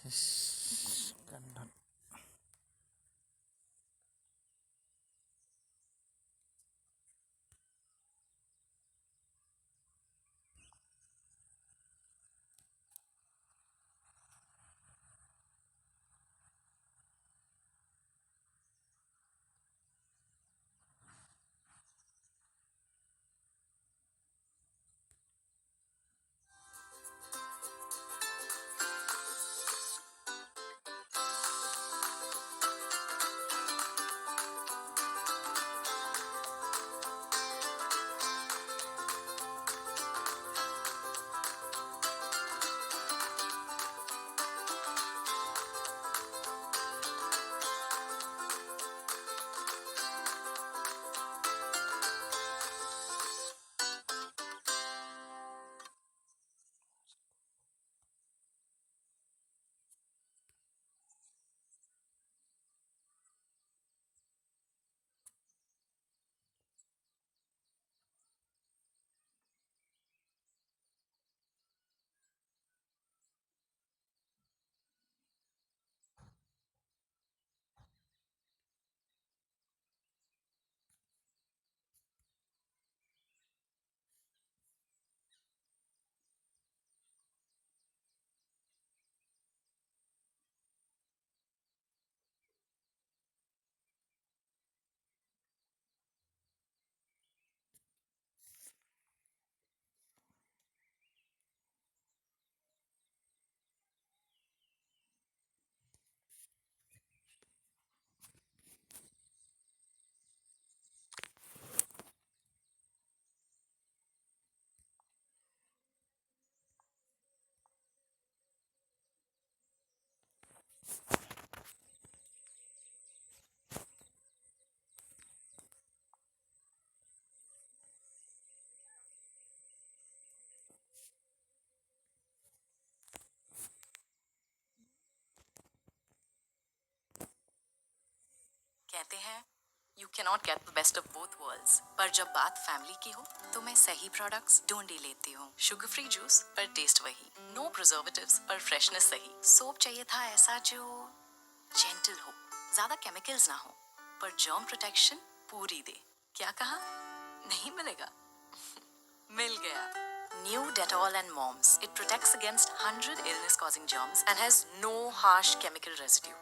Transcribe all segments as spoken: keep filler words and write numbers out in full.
Ish, kan dot. कहते हैं, you cannot get the best of both worlds, पर जब बात फैमिली की हो तो मैं सही प्रोडक्ट्स ढूंढ ही लेती हूँ। शुगर फ्री जूस पर टेस्ट वही, नो प्रिजर्वेटिव्स पर फ्रेशनेस सही। सोप चाहिए था ऐसा जो जेंटल हो, ज्यादा केमिकल्स ना हो, पर जर्म प्रोटेक्शन पूरी दे। क्या कहा? नहीं मिलेगा? मिल गया। New Dettol and Moms. It protects against hundred illness causing germs and has no harsh chemical residue.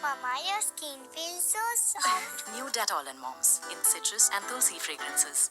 Mama, your skin feels so soft. New Dettol and Moms in citrus and tulsi fragrances.